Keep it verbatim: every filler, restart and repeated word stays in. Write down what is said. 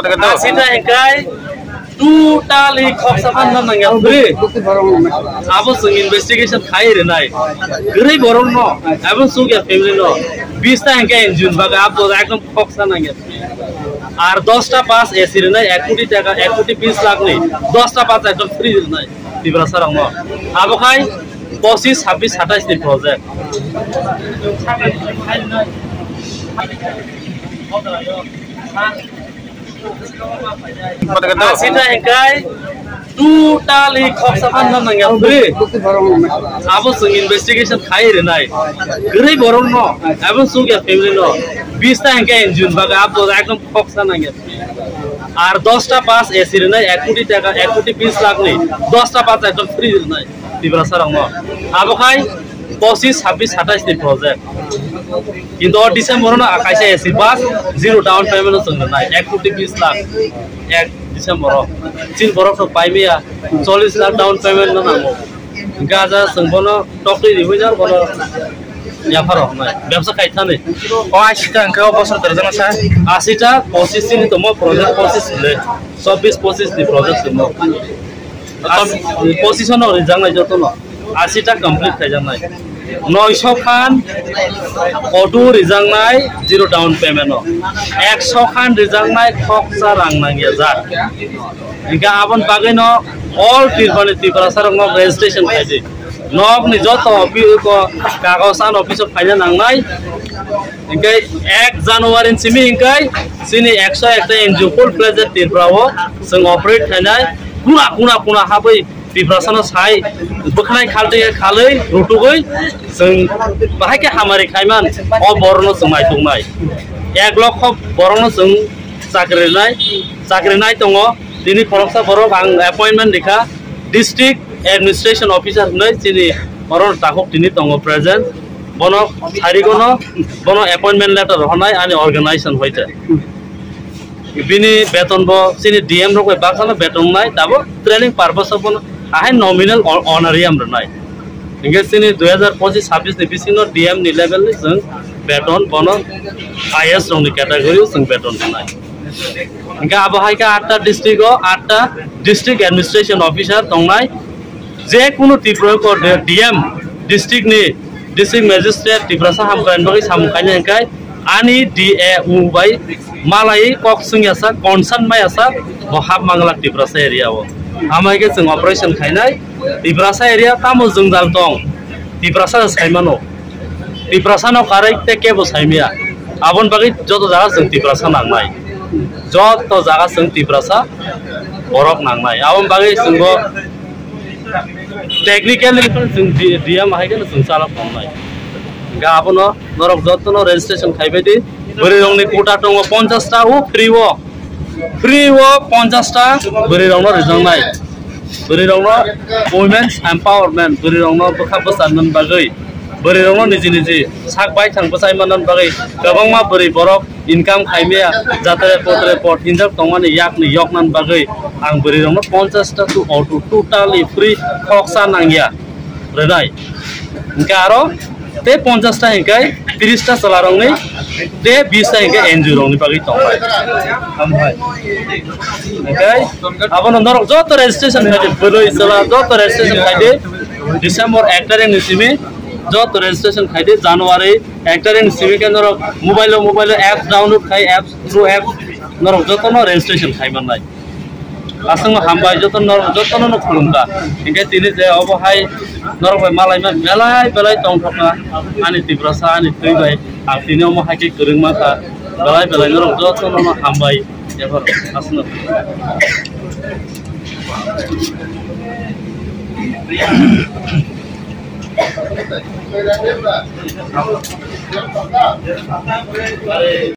Asita hikai totally khoksa phan nang ya free. Abo chwng investigation khai rinai. Kwrwi borok no, abo chuk ya family no. Bista hikai engine baga abo ekdom khoksa nang ya. Ar dosta pass A C rinai ek koti taka, ek koti bis lakh ni. Dosta pass ekdom free rinai. Tiprasa rok no. Abo khai pochis, sabis, satais ni project. Asita hikai totally khoksa phan nang ya free. Abo chwng investigation khai rinai. Kwrwi borok no, abo chuk ya family no. Bista hikai engine baga abo ekdom khoksa nang ya. Ar dosta pass A C rinai ek koti taka, ek koti bis lakh ni. Dosta pass ekdom free rinai. Tiprasa rok no. Abo khai pochis, sabis, satais ni project. Kintu o December no kaisa A C bus zero down payment no chwng rwnai, ek koti bis lakh ek December o. Chin borok no pai maya, chollis lakh down payment no nango. Gaja chwng bono tokri riwi na bono yapharo hwnai. Bebsa khai thani. O asita hwnkhe o bosor kwrwngjakna sa? Asita pochis ni tomo project, pochis le. Chobbish pochis ni project tomo. As-, pochis no rijak nai joto no. Asita complete khaijaknai. Noisho khan auto rijaknai zero down payment o. Ekso khan rijaknai khoksa rang nangyajak. Hinkhe aboni bagwi no all Tripura ni Tiprasa rok no registration khaidi. Nok ni joto office ko kagoj an office o phaina nangnai. Hinkhe ek January ni simi hinkhe chini ekso ekta N G O full fledged Tripura o chwng operate khainai. Kuna kuna kuna habwi Tiprasano sai bwkhanai khaltwi khalwi rutugwi chwng bahai khe hamari khaiman o borokno chwng naituknai. Ek lokho borokno chwng chakri rinai, chakri nai tongo. Tini khoroksa borok ang appointment rikha district administration officer hinwi chini oro takhuk tini tongo present. Bono sarigono bono appointment letter rwhornai ani organization hoite. Bini beton bo chini D M rok bai baksano beton nai, tabuk training purpose o bono ahai nominal hon-, honorarium rwnai. Hinkhe chini dui hazar pochis sabis ni bisingo D M ni level ni chwng beton bono I S rok ni category o chwng beton rwnai. Hinkhe abo hai khe atta district o atta district administration officer tongnai. Je kunu Tripura ko D M, district ni district magistrate Tiprasa hamkrai bagwi samung khainai hinkhe ani D A U bai malai kok swngya sak, concern maya sak, bo hap manglak Tiprasa area o. Amai khe chwng operation khainai Tiprasa area tamo jwngjal tong, Tiprasa saimano. Tiprasano karwi tei kebo saimaya. Aboni bagwi joto jaga chwng Tiprasa nangnai. Joto jaga chwng Tiprasa borok nangnai. Aboni bagwi chwngbo technically chwng D-, D M hai kheno chwng chalok tongnai. Ga abono norok jotono registration khaibai di. Bwrwi rokni quota tongo ponchash ta, o free o. Free o ponchash ta bwrwi rokno rijaknai. Bwrwi rokno women's empowerment, bwrwi rokno bwkha bwcharnani bagwi, bwrwi rokno niji niji sak baithang bwchai mannani bagwi kwbangma bwrwi borok income khaimaya, jatre potre pot hinjak tongmani yakni yoknani bagwi ang bwrwi rokno ponchash ta to auto totally free khoksa nangya rwnai. Hinkhe aro tei ponchash ta hinkhe tris ta chwla rokni tei bis ta hinkhe N G O rokni bagwi tongnai. Hinkhe abono norok joto registration khaidi, bwrwi chwla joto registration khaidi. December ek tarikh ni simi joto registration khaidi, January ek tarikh ni simi khe norok mobile o, mobile o apps download khai, apps, through apps norok jotono registration khai mannai. Aswkno hambai joto norok jotono no khulumkha. Hinkhe tini je obo hai norok bai malaima belai belai tongthokma ani Tiprasa ani twi bai ang tini omo hai khe kwrwng mankha belai belai norok jotono no hambai ephor aswkno.